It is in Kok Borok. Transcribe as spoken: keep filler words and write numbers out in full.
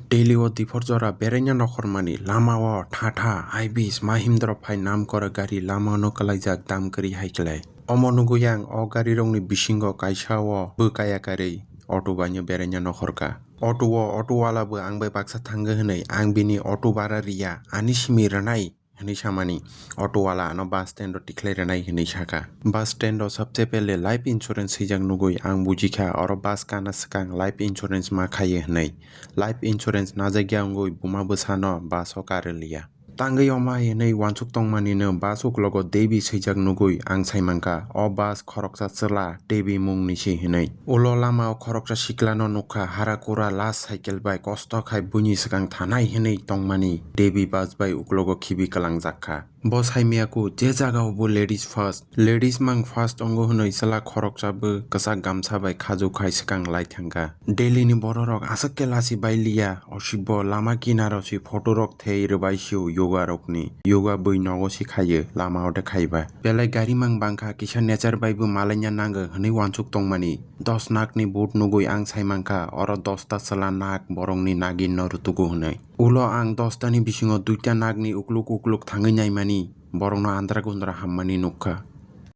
Delhi o diphor jora beraina nokhormani lama o tha tha ibis mahimdro phai nam kora gari lama no kwlaijak dam kwrwi hai klai. Omo nugwi ang o gari rokni bisingo kaisa o bwkaya karwi auto baino beraina nokhorka. Auto o auto wala bo ang bai baksa thango hwnwi ang bini auto bara riya ani simi rwnai hwnwi samani. Auto wala ano bus stand o tikhlai rwnai hwnwi saka. Bus stand o sabse pele life insurance swijak nugwi ang bujikha oro bus kana swkang life insurance ma khaio hwnwi. Life insurance najakya wngwi buma bwsano bus o karwi liya. Tangwi oma hinwi wansuk tongmani no bus uklogo Devi swijak nugwi ang saimankha o bus khoroksa chwla Devi mungni se hinwi. Ulo lama o khoroksa sikla no nukha hara kura last cycle bai kosto khai buini swkang thanai hinwi tongmani Devi bus bai uklogo khibi kwlangjak kha. Bo saimaya ku je jaga o bo ladies first. Ladies mang first ongo hwnwi chwla khoroksa bo kwchak gamsa bai khajuk khai swkang lai thangkha. Delhi ni bororok aswk khe lasi bai liya, osibbo lama kinaro si photo rok thei rwbai sio yoga rokni. Yoga bui nogo si khaio, lama o de khaiba. Belai gari mang bangkha kisa nature bai bo malaina nango hwnwi wansuk tongmani. Dos nakni board nugwi ang saimankha, oro dosta chwla nak borokni nagin no rutugo hwnwi. Ulo ang dostani bisingo duita nagni ukluk ukluk thangwi naimani, borokno andra gundra hammani nukha.